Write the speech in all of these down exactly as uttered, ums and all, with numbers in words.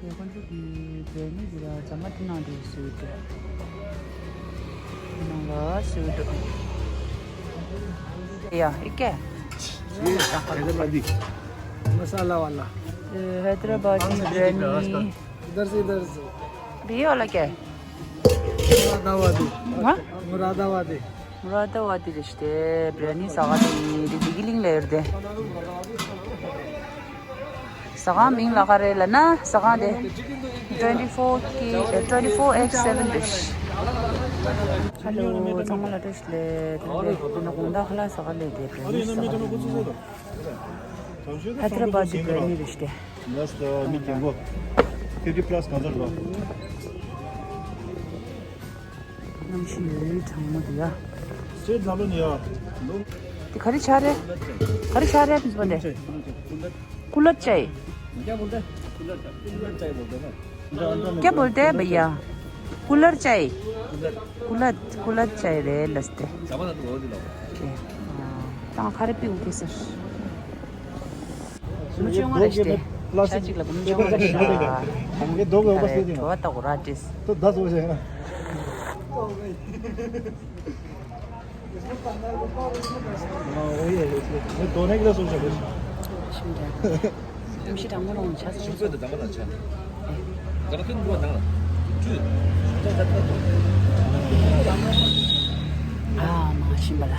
དེ་ཁོང་ཚོ་གི་བྲེ་ནི་འདི་ལ་ཛ་མ་ཏི་ནང་དུ་སུ་དུ། ནང་ལ་སུ་དུ། ཡ་ཨི་ཀེ། ये हैदराबादी मसाला वाला। ये हैदराबादी बिरयानी। इधर से, इधर से। भैया वाला क्या है? मुरादाबादी। हाँ? मुरादाबादी। मुरादाबादी रिश्ते बिरयानी सगा दे। ཟ་ཁང་མིང་ལ་ག་རེ་ལབ་ན། ཟ་ཁང་དེ་twenty four K, twenty four X seven dish. Hello, ཚང་མ་ལ་བཀྲ་ཤིས་བདེ་ལེགས། དེ་ནས་དགོང་དག་ཁ་ལག་ཟ་ག་སླེབས་ཏེ་བྲེ་ནི་ཟ་ག་སླེབས་ཡིན། हैदराबादी बिरयानी रिश्ते। Last meeting go. Fifty plus concert go. གནམ་གཤིས་ཡུལ་གྲང་མོ་འདུག་ཡ། སྤྱིར་ལ་ལོ་ནི་ཡ། འདི་ག་རེ་ཆགས་རེད། ག་རེ་ཆགས་རེད་མི་ཚོ་འདི། कुल्हड़ चाय। क्या बोलते हैं? कुल्हड़ चाय। कुल्हड़ चाय बोलते हैं ना। क्या बोलते हैं भैया? कुल्हड़ चाय। कुल्हड़। कुल्हड़, कुल्हड़ चाय རེད་ལབ་སྟེ། ད་ཁ་རེ་པི་འུ་ཁེ་སར། མི་ཆུང་བ་རེད་ཤག་ཤ་གཅིག་ལ་མི་ཆུང་བ་རེད་ཤག་ཁོང་གི་དོ་གི་འོ་པ་སྟེ་ཅིང་བྲོ་བ་ལྟ་གོ་ར་ཏིས། དོ་ད་སོ་ཞེ་ན། ཨ་འོ་ཡེ་ཡེ་ཡེ་དོ་ནེ་གི་ད་སོ་ཞེ་རེད། ཤིང་ར། ཡུམ་ཤི་དྲང་མོ་རང་ཆ་སོ་ཤིང་པོ་དང་དང་མ་དང་ཆ། དང་ཁྱོད་འགྲོ་དང་། ཅུ། ཨ་མ་ཤིང་པ་ལ།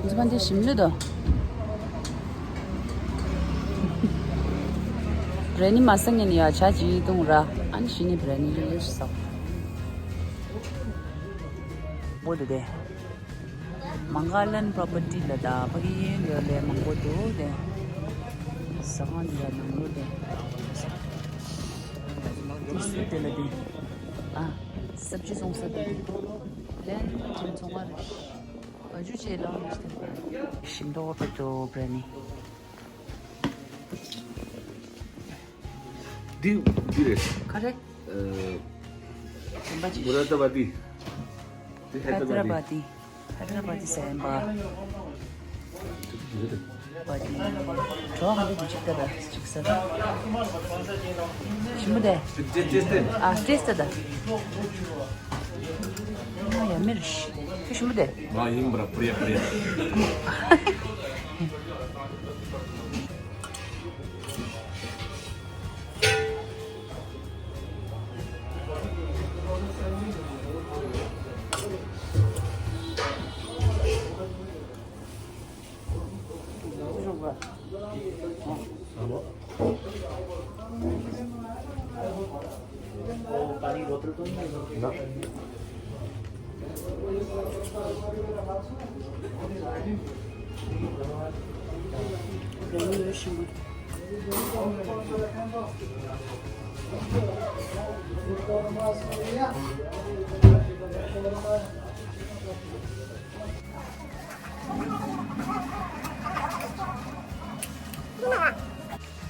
འཛི་པ་འདི་ཞིམ་ལོས་དོ། བྲེ་ནི་མ་ཟ་ངན་ཡ་ཆ་ཅི་བཏུང་ར། ཨ་ནི་ཞི་ནི་བྲེ་ནི་ལོས་ལོས་ཟ། བོ་དེ་དེ། མང་ག་ལན་པྲོ་པར་ཊི་ལ་ད་ཕ་གི་ཡིན་ཡོད་ལས་མང་པོ་འདུག་དེ། ཟ་ཁང་འདི་ལ་ནང་ལོ་དེ། དེ་སུ་དེ་ལ་དེ། ཨ། སབ་ཇི་སོང་ས་དེ། ལན་ཅིན་ཚོང་བ་རེད། བ་ཇུ་ཅེ་ལ་མི་ཤི་དེ། ཤིང་ཏོག་པེ་ཏོ་བྲེ་ནི། འདི་འདི་རེད། ག་རེ། ཨ། གོམ་པ་ཅི། मुरादाबादी। དེ་हैदराबादी। हैदराबादी། हैदराबादी ཟེར་ཡིན་པ། बादी། བྲོ་བ་ག་འདྲ་འདུག་ཅིག་ལྟ་ད་ཅིག་ཟ། ཞིམ་པོ་དེ། ཏེ་ཏེ་ཏེ། ཨ་ཏེས་ད་ད། ཨ་ཡ་མེར་ཤི། ཁྱོད་ཞིམ་པོ་དེ། ང་ཡིན་པ་ར་པྲེ་པྲེ།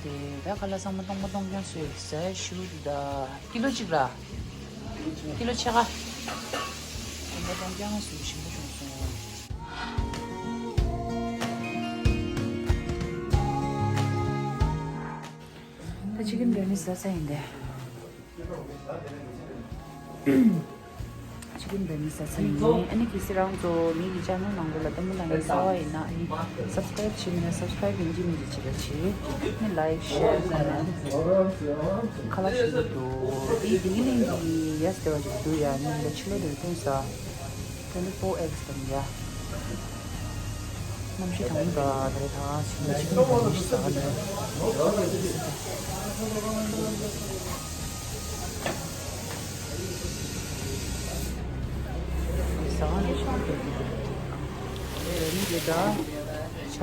དེ་ད་ཁ་ལག་ཚང་མ་སྟོང་པ་སྟོང་རྐྱང་བཟོས་ཟས་ཞུ་འདི་ད་ཀི་ལོ་གཅིག་ལ། ཀི་ལོ་ཕྱེད་ཀ་སྟོང་པ་སྟོང་རྐྱང་བཟོས་ཞིམ་པོ་བྱུང་སོང་། ད་ཅི་ཀིན་བྲེ་ནི་ཟ་ས་ཡིན་ཏེ། ཅི་ཀིན་བྲེ་ནི་ཟ་ས་ཡིན། ཨ་ནི་གལ་སྲིད་རང་ཚོ་ངེད་ཀྱི་ཅེ་ནལ་ནང་ལོགས་ལ་ལྟད་མོ་ལྟ་མཁན་གསར་པ་ཡིན་ན་ཨ་ནི་སབ་སི་ཀ་རེབ་བྱེད་མཁན་སབ་སི་ཀ་རེབ་ཡིན་གཅིག་མིན་གཅིག་བྱེད་རོགས་བྱེད། ཨ་ནི་ལའིཀ་ཤེར་ཁོ་མེན་ཁ་ལག་ཞིག་འདུག་དེ་དིང་ལིང་གི་ཡས་དེ་བ་ཞིག་འདུག་ཡ་ཉིན་ལ་ཕྱི་ལོགས་དེ་བཏུང་ས། Twenty four X དང་ཡ། གནམ་གཤིས་གྲང་མོ་འདུག་དེ་རེད་ད་ཕྱི་ལོགས་ཕྱི་ལོགས་དེ་ནི་ཟ་ག་ལེ། ཟ་ག་ལེ་ཤོག་དེ་དེ་དེ་རེད་ད་ཆ།